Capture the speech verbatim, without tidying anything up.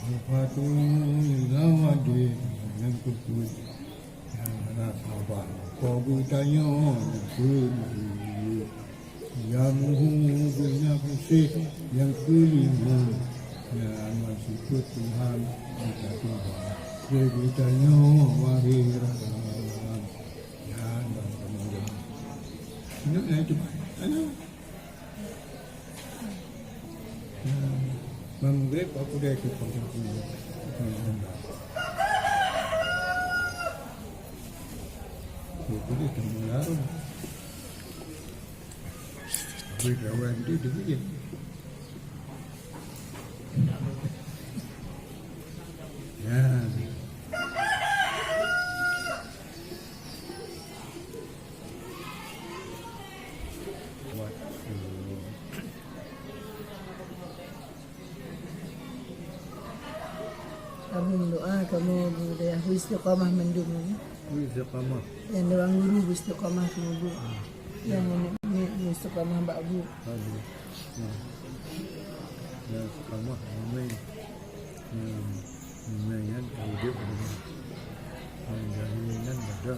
Fatul Zawadi nyang keupeuet, nyang hana sabar. Ko geutanyoe nyang keulhèe, ya muhu geuhnyan puséh nyang keulima, nyan meuseupôt Tuhan geutanyoe. Geutanyoe wahé rakan, nyan ban kamoe. Ingat nyan cuma. Maghrib aku dah ikut pangkat tinggi. Aku dah temu lalu. Tapi kawan tu dia. Ya. Kami mendoa kamu budaya istiqamah mendung. Istiqamah. Yang dewan guru istiqamah kamu bu. Yang nenek nenek istiqamah bak bu. Amin. Ya. Ya, istiqamah. Amin. Ya. Amin. Yang hidup. Yang jahil yang ada.